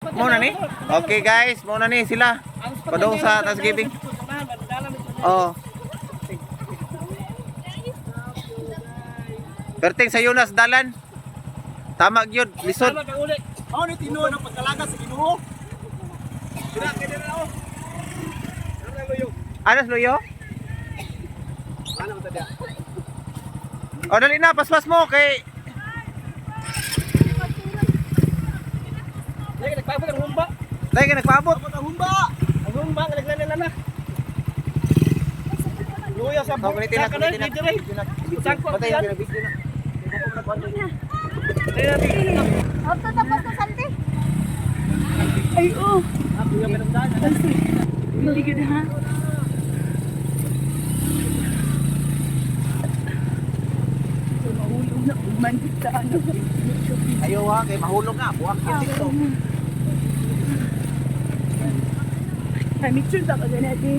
Mao na ni? Okay guys, mao na ni sila. Padung sa Thanksgiving. Oh. Perting sa Jonas dalan. Tama gyud, lisod. Mao ni tinuod ang pagkalaga sa Ginoo. Dira kay dira oh. Dira luyo. Anas luyo? Ano man ta? O dali na, paspas mo kay Lagi nagpaabot ang humba. Dai ka nagpaabot. Ang humba. Ang humba nga naglalala na. Luya sa Oh, gunitin na, gunitin na. Sangko Patay yan. na video na. Auto tapos na sante. Ay, oh. Hindi ka na, ha? So, mahulog na uman sa ano. Ayo ha, kay mahulog na, buwak yung TikTok. Ay, mitsyon ta ka ganati.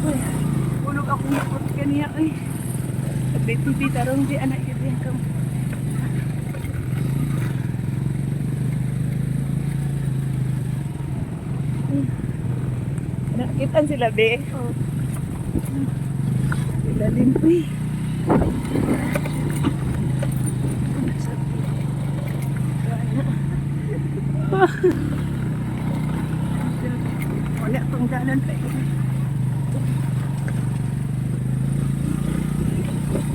Uy, hulog ako na po kaniya ay. At tarong di anak yun yan kang. Nakitan sila, be. Oh. Ilalim, uy. Wala pang dalan pa eh.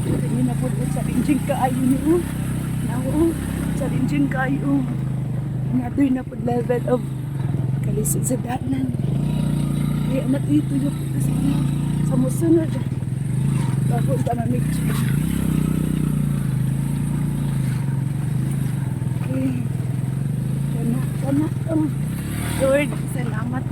Kanya na po, challenging kaayo ni oh. Naku, challenging kaayo. Another na po level of kalisod sa dalan. Kaya natito yung po sa, sa musunod. Bago ta mamig. Okay. Kana, kana. Oh. Lord, salamat.